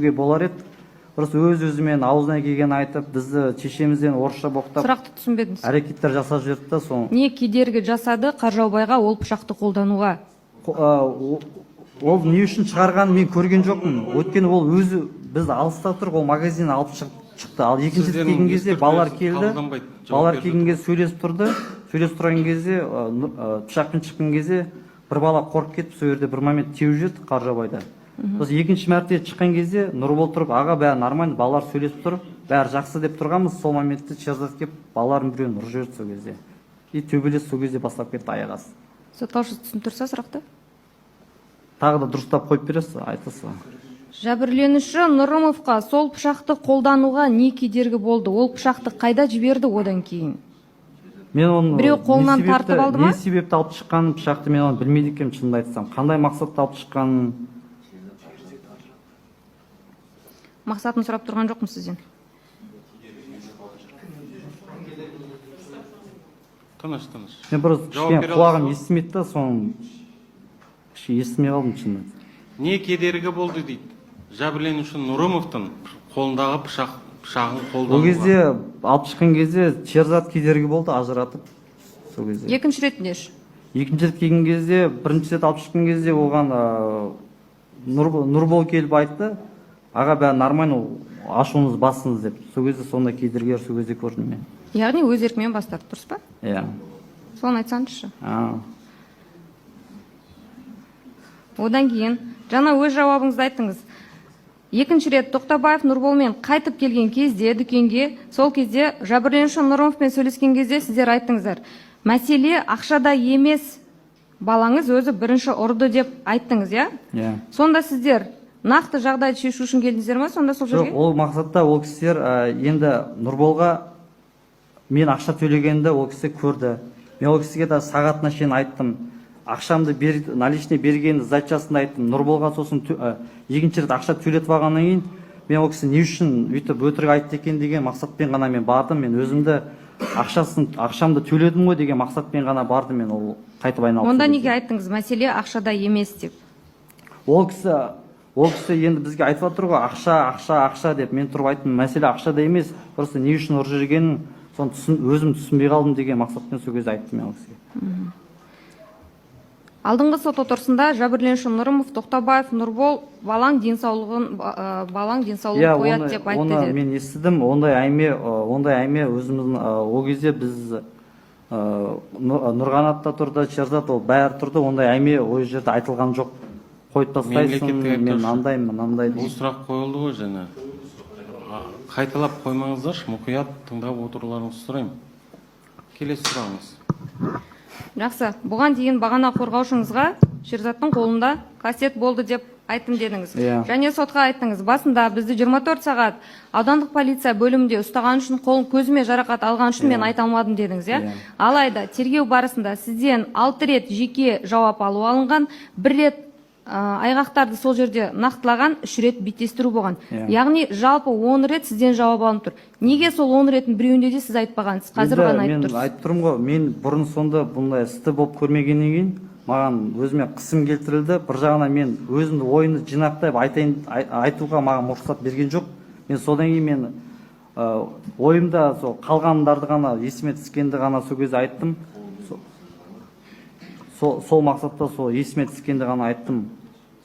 Болар еді. Просто өз өзімен аузына келгенін айтып, бізді шешемізден орысша боқтап, Сұрақты түсінбедіңіз. әрекеттер жасап жіберді да, соны. Не кедергі жасады Қаржаубайға ол пышақты қолдануға? Ол не үшін шығарғанын мен көрген жоқпын, өйткені ол өзі, біз алыста тұрып, ол магазиннен алып шығып шықты. Ал екінші рет Сіздердің келген кезде балалар ескертулеріңіз келді. қабылданбайды. Жауап Балалар беріп келген кезде сөйлесіп тұрды. Сөйлесіп тұрған кезде пышақпен шыққан кезде бір бала қорқып кетіп, сол жерде бір момент теуіп жіберді Қаржабайды. Сосын екінші мәрте шыққан кезде Нұрбол тұрып, аға, бәрі нормально, балалар сөйлесіп тұр, бәрі жақсы деп тұрғанбыз. Сол моментте Шерзат келіп, балалардың біреуін ұрып жіберді сол кезде, и төбелес сол кезде бастап кетті аяқ асты. Сотталушы түсініп тұрса сұрақты? Тағы да дұрыстап қойып бересіз, айтасыз ба? Жәбірленуші Нұрымовқа сол пышақты қолдануға не кедергі болды? Ол пышақты қайда жіберді одан кейін? Мен оны Біреу қолынан не себепті- тартып алды ма? Не себепті алып шыққанын пышақты, мен оны білмейді екенмін, шынымды айтсам, қандай мақсатта алып шыққанын. Мақсатын сұрап тұрған жоқпын сізден. Тыныш, тыныш. Мен просто Жауап кішкене бере құлағым аласыз ба? естімейді да, соны кішкене естімей қалдым, шынымды айтсам. Не кедергі болды дейді жәбірленуші Нұрымовтың қолындағы пышағын қолдануға? Ол кезде, алып шыққан кезде Шерзат кедергі болды ажыратып сол кезде. Екінші ретінде ше? Екінші рет келген кезде, бірінші рет алып шыққан кезде оған Нұрбол келіп айтты, аға, бәрі нормально, ашуыңыз басыңыз деп. Сол кезде сондай кедергілер сол кезде көрдім мен. Яғни өз еркімен бас тартты, дұрыс па? Иә. Соны айтсаңызшы. А. Одан кейін жаңа өз жауабыңызды айттыңыз. Екінші рет Тоқтабаев Нұрболмен қайтып келген кезде дүкенге, сол кезде жәбірленуші Нұрымовпен сөйлескен кезде сіздер айттыңыздар, мәселе ақшада емес, балаңыз өзі бірінші ұрды деп айттыңыз, иә? Иә. Сонда сіздер нақты жағдайды шешу үшін келдіңіздер ма сонда сол Жоқ, жерге? ол мақсатта ол кісілер енді Нұрболға мен ақша төлегенді ол кісі көрді. Мен ол кісіге де сағатына шейін айттым, ақшамды бер, наличный бергенді, сдачасын да айттым Нұрболға. Сосын екінші рет ақша төлетіп алғаннан кейін мен ол кісі не үшін өйтіп өтірік айтты екен деген мақсатпен ғана мен бардым. Мен өзімді ақшасын, ақшамды төледім ғой деген мақсатпен ғана бардым мен ол қайтып айналып Онда сол неге кезде. айттыңыз мәселе ақшада емес деп? Ол кісі енді бізге айтып жатыр ғой, ақша, ақша, ақша деп. Мен тұрып айттым, мәселе ақшада емес, просто не үшін ұрып жүргенін, соны өзім түсінбей қалдым деген мақсатпен сол кезде айттым мен ол кісіге. Алдыңғы сот отырысында жәбірленуші Нұрымов Тоқтабаев Нұрбол балаң денсаулығын балаң денсаулығын Иә, қояды оны, деп айтты оны деді. мен естідім ондай әңгіме. Ондай әңгіме өзіміздің ол кезде біз Нұрғанат та тұрды, Шерзат, ол бәрі тұрды. Ондай әңгіме ол жерде айтылған жоқ, қойып тастайсың, Мемлекеттік мен айыптаушы. мынандаймын, мынандай Бұл сұрақ қойылды ғой жаңа. Қайталап қоймаңыздаршы, мұқият тыңдап отыруларыңызды сұраймын. Келесі сұрағыңыз. Жақсы. Бұған дейін бағана қорғаушыңызға Шерзаттың қолында кастет болды деп айттым дедіңіз. Иә. Және сотқа айттыңыз, басында бізді 24 сағат аудандық полиция бөлімінде ұстаған үшін, қолым көзіме жарақат алған үшін мен айта алмадым дедіңіз, иә? Иә. Алайда тергеу барысында сізден 6 рет жеке жауап алу алынған, бір рет айғақтарды сол жерде нақтылаған, 3 рет беттестіру болған. Иә. Яғни жалпы 10 рет сізден жауап алынып тұр. Неге сол 10 реттің біреуінде де сіз айтпағансыз? Қазір Енді ғана айтып мен тұрсыз. айтып тұрмын ғой, мен бұрын сонда бұндай істі болып көрмегеннен кейін маған өзіме қысым келтірілді. Бір жағынан мен өзімді ойымды жинақтап айтайын, айтуға маған мұрсат берген жоқ. Мен содан кейін мен ойымда сол қалғандарды ғана, есіме түскенді ғана сол кезде айттым. Сол мақсатта сол есіме түскенді ғана айттым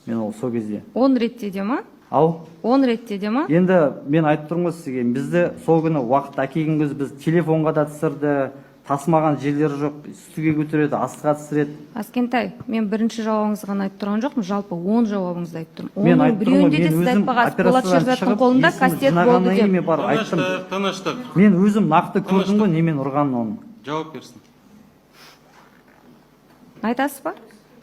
мен ол сол кезде. 10 ретте де ма? Ау? 10 ретте де ма? Енді мен айтып тұрмын ғой сізге, бізді сол күні уақыт әкелген кезде біз телефонға да түсірді, тасымаған жерлері жоқ, үстіге көтереді, астыға түсіреді. Аскентай, мен бірінші жауабыңызды ғана айтып тұрған жоқпын, жалпы 10 жауабыңызды айтып тұрмын. Мен Оның айтып тұрмын ғой, біреуінде де мен сіз өзім айтпағансыз. Болат операциядан Шерзаттың шығып, қолында есімді кастет болды жинағаннан кейін деп. мен барып айттым. Тыныштық, тыныштық. Мен өзім нақты көрдім Тыныштық. ғой немен ұрғанын оны. Жауап берсін. Айтасыз ба?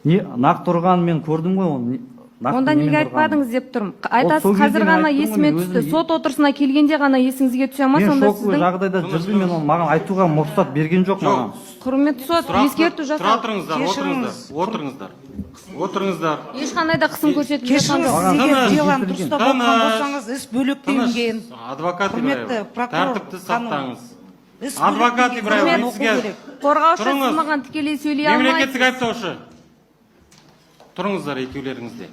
Не нақты ұрғанын мен көрдім ғой оны. Нақты Онда немен неге ұрғанын. айтпадыңыз деп тұрмын. Ол Айтасыз, сол кезде қазір мен ғана айттым ғой, есіме мен түсті. өзім- Сот отырысына келгенде ғана есіңізге түсе ма Мен сонда шоковый сіздің? жағдайда жүрдім, мен оны маған айтуға мұрсат берген жоқ маған. Құрметті сот, Сұрақты- ескерту Тұра жасап. тұрыңыздар, Кешіріңіз. отырыңыздар, отырыңыздар, отырыңыздар. Ешқандай да қысым көрсетіліп жатқан Кешіріңіз, жоқ. Маған егер Тыныш. делоны дұрыстап оқыған Тыныш. болсаңыз, іс бөлектенген. Тыныш, адвокат Құрметті Ибраева, прокурор тәртіпті ханым, сақтаңыз. іс Адвокат бөлектенген, Ибраева, оқу сізге- керек. Қорғаушы, сіз Тұрыңыз. маған тікелей сөйлей Мемлекеттік алмайсыз. айыптаушы, тұрыңыздар екеулеріңіз де.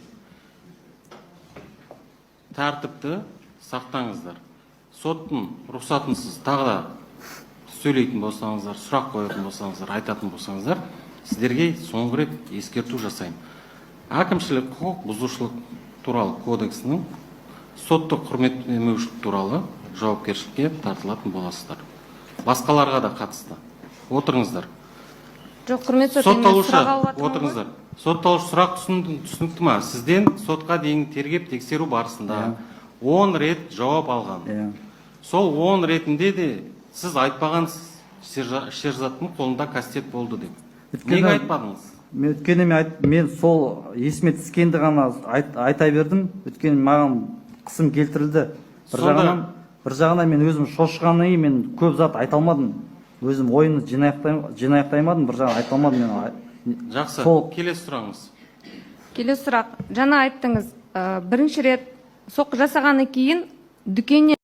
Тәртіпті сақтаңыздар. Соттың рұқсатынсыз тағы да сөйлейтін болсаңыздар, сұрақ қоятын болсаңыздар, айтатын болсаңыздар, сіздерге соңғы рет ескерту жасаймын. Әкімшілік құқық бұзушылық туралы кодексінің сотты құрметтемеушілік туралы жауапкершілікке тартылатын боласыздар. Басқаларға да қатысты. Отырыңыздар. Жоқ, құрметті сот, мен Сотталушы, сұрақ алып жатырмын ғой. Отырыңыздар. Сотталушы, сұрақ түсінікті ма? Сізден сотқа дейін тергеп тексеру барысында 10 рет жауап алған. Иә. Сол 10 ретінде де сіз айтпағансыз, Шерзаттың қолында кастет болды деп. Неге айтпадыңыз? Мен, өйткені мен сол есіме түскенді ғана айта бердім, өйткені маған қысым келтірілді бір жағынан мен өзім шошығаннан кейін мен көп зат айта алмадым, өзім ойымды жинақтай алмадым, бір жағынан айта алмадым мен. Жақсы, Сол. Келесі сұрағыңыз. Келесі сұрақ. Жаңа айттыңыз, бірінші рет соққы жасағаннан кейін дүкеннен